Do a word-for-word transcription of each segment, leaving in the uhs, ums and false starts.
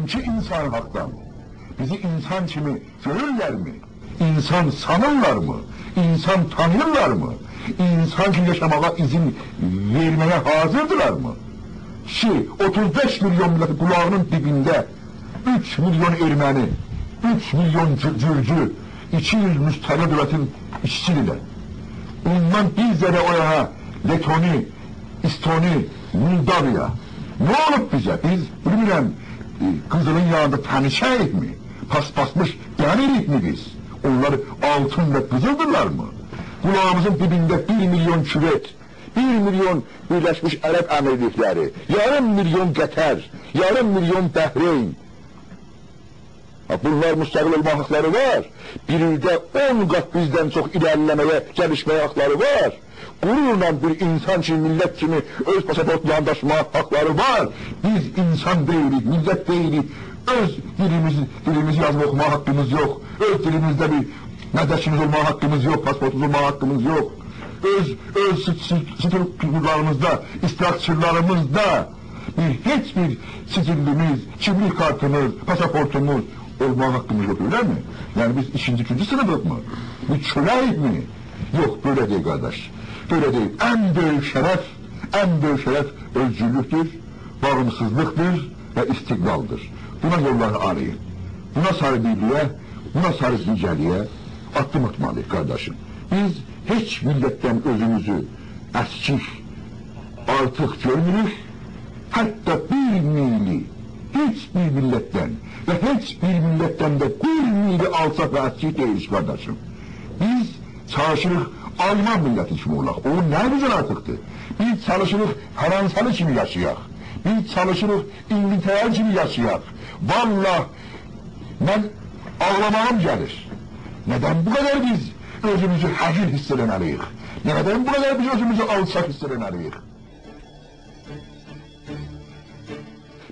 کی، انسان حاقدان. بیزی انسان کیمی گؤرورلرمی؟ انسان سانیرلارمی؟ انسان تانیییرلارمی؟ انسان کیمی یاشاماغا اذن وئرمه‌یه حاضیردیلارمی؟ کی، اوتوز بئش میلیون میللتی قولاغینین دیبینده اوچ میلیون ارمنی، اوچ میلیون گو-، گورجو، ایکی یوز مستقل دؤولتین ایشچی‌دیرلر. اوندان بیر ذره او یانا لتونی، استونی، مولداویا. نه اولوب بیزه؟ بیز، بیلمیرم، ائ، قیزیلین یانیندا تنیشه‌ییکمی؟ پاسپاسمیش دنیریکمی بیز؟ اونلار آلتین و قیزیلدیرلارمی؟ قولاغیمیزین دیبینده بیر میلیون کویت، بیر میلیون بیرلشمیش عرب امیرلیکلری، یاریم میلیون قطر، یاریم میلیون بحرین. ها، بونلار مستقل اولما حاقلاری وار. بیر ایلده اون قات بیزدن چوخ ایره‌لیله‌مه‌یه، گلیشمه‌یه حاقلاری وار. غرورلا بیر انسان کیمی، میللت کیمی اؤز پاساپورتلارینی داشیماغا حاقلاری وار. بیز انسان دئییلیک، میللت دئییلیک. اؤز دیلیمیز، دیلیمیزی یازیب اوخوماغا حاققیمیز یوخ. اؤز دیلیمیزده بیر مدرکیمیز اولماغا حاققیمیز یوخ، پاسپورتوموز اولماغا حاققیمیز یوخ. اؤز، اؤز ست-، ست-، ستروکتورلاریمیزدا، استراکچورلاریمیزدا بیر، هئچ بیر سجللیمیز، کیملیک کارتیمیز، پاساپورتوموز اولماغا حاققیمیز یوخ، ائله‌می؟ یعنی بیز ایکینجی، اوچونجو سینیفیقمی؟ بیز کؤله‌ییکمی؟ یوخ، بئله دئییل، قارداش. بئله دئییل. ان بؤیوک شرف، ان بؤیوک شرف اؤزگورلوکدور، باغیمسیزلیقدیر و استقلالدیر. بونا یوللاری آرایین. بونا ساری بیرلییه، بونا ساری بیرلییه آددیم آتمالیییق، قارداشیم. بیز هئچ میللتدن اؤزوموزو اسکیک، آرتیق گؤرموروک. حتی بیر میلی هئچ بیر میللتدن و هئچ بیر میللتدن ده بیر میلی آلچاق و اسکیک دئییلیک، قارداشیم. بیز چالیشیریق آلمان میللتی کیمی اولاق. او نه بیزدن آرتیقدیر؟ بیز چالیشیریق فرانسالی کیمی یاشایاق. بیز چالیشیریق اینگیلتره‌لی کیمی یاشایاق. والله، من آغلاماغیم گلیر. ندن بو قدر بیز اؤزوموزو حقیر حیس ائله‌مه‌لیییک؟ ندن بو قدر بیز اؤزوموزو آلچاق حیس ائله‌مه‌لیییک؟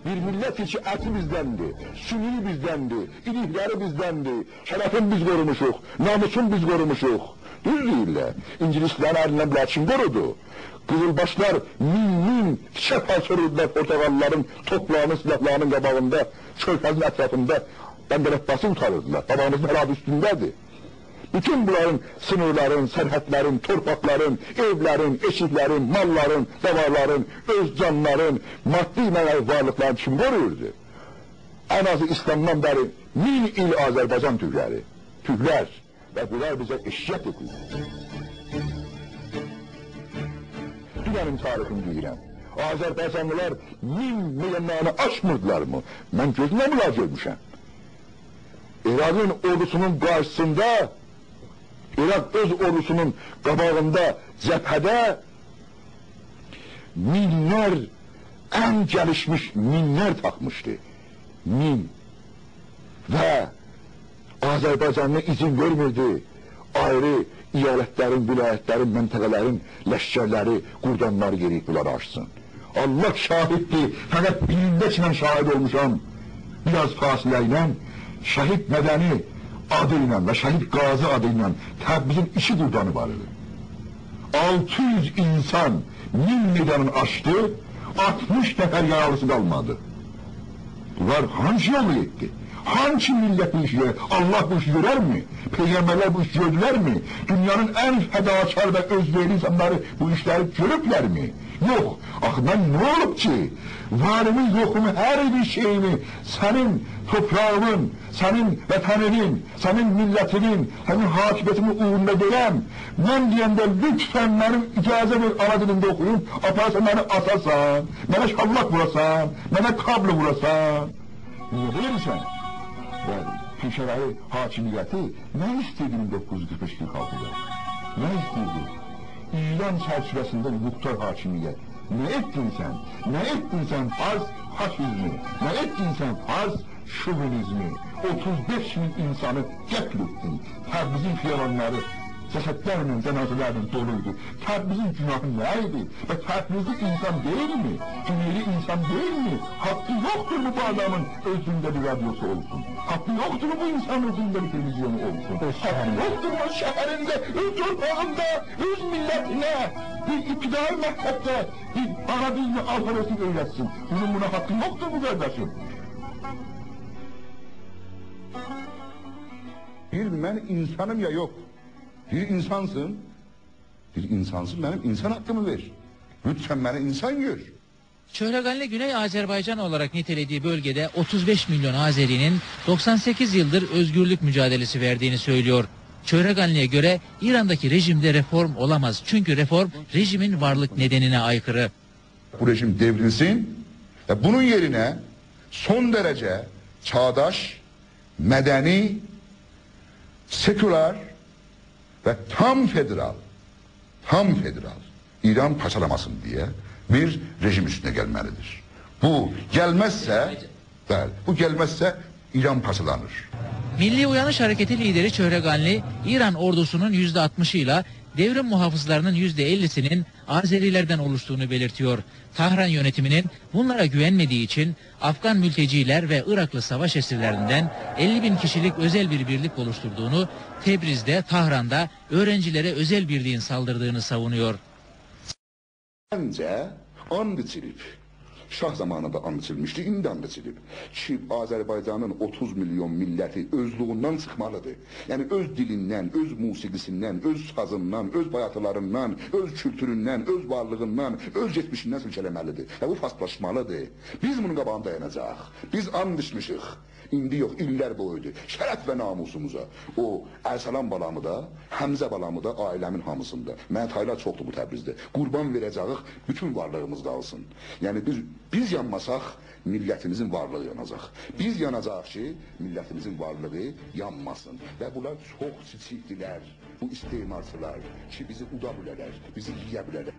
بیر میللت کی، اتی بیزدندیر، سومویو بیزدندیر، ایلیکلری بیزدندیر، شرفین بیز قوروموشوق، ناموسون بیز قوروموشوق. دوز دئییرلر. اینگیلیسلرین الیندن بونلاری کیم قورودو؟ قیزیلباشلار مین مین تیکه پارچا ووردولار پرتغاللیلارین توپلارینین، سلاحلارینین قاباغیندا، کؤرفزین اطرافیندا بندر عباسی قورتاریردیلار. بابامیزین هله آدی اوستونده‌دیر. بوتون بونلارین سینیرلارین، سرحدلرین، تورپاقلارین، ائولرین، ائشیکلرین، ماللارین، داوارلارین، اؤز جانلارین، مادی معنوی وارلیقلارین کیم قورویوردو؟ ان آزی ایسلامدان بری مین ایل آذربایجان تورکلری، تورکلر و بونلار بیزه اذیت ائدیر. دوننین تاریخینی دئییرم. آذربایجانلیلار مین میدانلارینی آچمیردیلارمی؟ من گؤزومله بونلاری گؤرموشم. عراقین اوردوسونون قارشیسیندا، عراق اؤز اوردوسونون قاباغیندا، جبهه‌ده مینلر، ان گلیشمیش مینلر تاپمیشدی. مین. و آذربایجانلی اذن وئرمیردی آیری ایالتلرین، ولایتلرین، منطقه‌لرین لشکرلری، قوردانلاری یئرییب بونلاری آچسین. الله شاهددیر، فقط بیرینده کی من شاهد اولموشام. بیر آز فاصله ایله شهید مدنی آدی ایله و شهید قاضی آدی ایله تبریزین ایکی قوردانی وار ایدی. آلتی یوز اینسان مین میدانین آچدی، آلتمیش نفر یارالیسی قالمادی. بونلار هانسی یولو گئتدی؟ هانسی میللت بو ایشی گؤرر؟ الله بو ایشی گؤررمی؟ پیغمبرلر بو ایشی گؤردولرمی؟ دونیانین ان فداکار و اؤزوئرلی اینسانلاری بو ایشلری گؤروبلرمی؟ یوخ. آخی من نه اولوب کی، واریمی، یوخومو، هر بیر شئییمی سنین توپراغینین، سنین وطنینین، سنین میللتینین، سنین حاکمیتینین اوغروندا وئرم؟ من دئینده لطفاً منیم اجازه وئر، آنا دیلینده اوخویوم، آپاراسان منی آساسان، منه شاللاق ووراسان، منه کابل ووراسان. نییه بئله ائدیرسن؟ بلی، پیشه‌وری حاکمیتی نه ایسته‌ییر مین دوققوز یوز قیرخ بئش قیرخ آلتیدا؟ نه ایسته‌ییردی؟ ایران چرچیوه‌سینده مختار حاکمیت. نه ائتدین سن؟ نه ائتدین سن فارس فاشیزمی؟ نه ائتدین سن فارس شووینیزمی؟ اوتوز بئش مین اینسانی قتل ائتدین. تبریزین خیابانلاری جسدلرله، جنازه‌لرله دولویدو. تبریزین گوناهی نه ایدی؟ و تبریزلی اینسان دئییلمی؟ گونئیلی اینسان دئییلمی؟ حاققی یوخدورمو بو آدامین اؤزونده بیر رادیوسو اولسون؟ حاققی یوخدورمو بو اینسانین اؤزونده بیر تلویزیونو اولسون؟ حاققی یوخدورمو شهرینده، اؤز تورپاغیندا، اؤز میللتینه بیر ابتدایی مکتبده بیر آنا دیلینی، آلفابئسینی اؤیرتسین؟ بونون بونا حاققی یوخدورمو، قارداشیم؟ دئییر، «من اینسانیم یا یوخ؟» دئییر، «اینسانسین؟» دئییر، «اینسانسین، منیم اینسان حاققیمی وئر. لطفاً منی اینسان گؤر.» Çöhreganli Güney Azerbaycan olarak nitelediği bölgede otuz beş milyon Azeri'nin doksan sekiz yıldır özgürlük mücadelesi verdiğini söylüyor. Çöhreganli'ye göre İran'daki rejimde reform olamaz. Çünkü reform rejimin varlık nedenine aykırı. بو رژیم دئوریلسین و بونون یئرینه سون درجه چاغداش، مدنی، سکولار و تام فدرال، تام فدرال ایران پارچالاماسین دئیه بیر رژیم اوستونه گلمه‌لیدیر. بو گلمزسه، بلی، بو گلمزسه ایران پارچالانیر. Milli Uyanış Hareketi lideri Çöhreganli, İran ordusunun yüzde altmışıyla devrim muhafızlarının yüzde ellisinin Azerilerden oluştuğunu belirtiyor. Tahran yönetiminin bunlara güvenmediği için Afgan mülteciler ve Iraklı savaş esirlerinden elli bin kişilik özel bir birlik oluşturduğunu, Tebriz'de, Tahran'da öğrencilere özel birliğin saldırdığını savunuyor. منجه، آند ایچیلیب. شاه زامانیندا آند ایچیلمیشدی، ایندی آند ایچیلیب کی، آذربایجانین اوتوز میلیون میللتی اؤزلویوندن چیخمالیدیر. یعنی اؤز دیلیندن، اؤز موسیقی‌سیندن، اؤز سازیندان، اؤز بایاتیلاریندان، اؤز کولتوروندن، اؤز وارلیغیندان، اؤز کئچمیشیندن سیلکه‌له‌مه‌لیدیر. و بو فارسلاشمالیدیر. بیز بونون قاباغیندا دایاناجاغیق. بیز آند ایچمیشیک. ایندی یوخ، ایللر بویودور. شرف و ناموسوموزا. او ارسلان بالامی دا، حمزه بالامی دا، عائله‌مین هامیسینی دا. منه تایلار چوخدور بو تبریزده. قوربان وئره‌جه‌ییک، بوتون وارلیغیمیز قالسین. یعنی بیز، بیز یانماساق، میللتیمیزین وارلیغی یاناجاق. بیز یاناجاغیق کی، میللتیمیزین وارلیغی یانماسین. و بونلار چوخ کیچیکدیلر، بو استعمارچیلار کی، بیزی اودا بیلرلر، بیزی یئیه بیلرلر.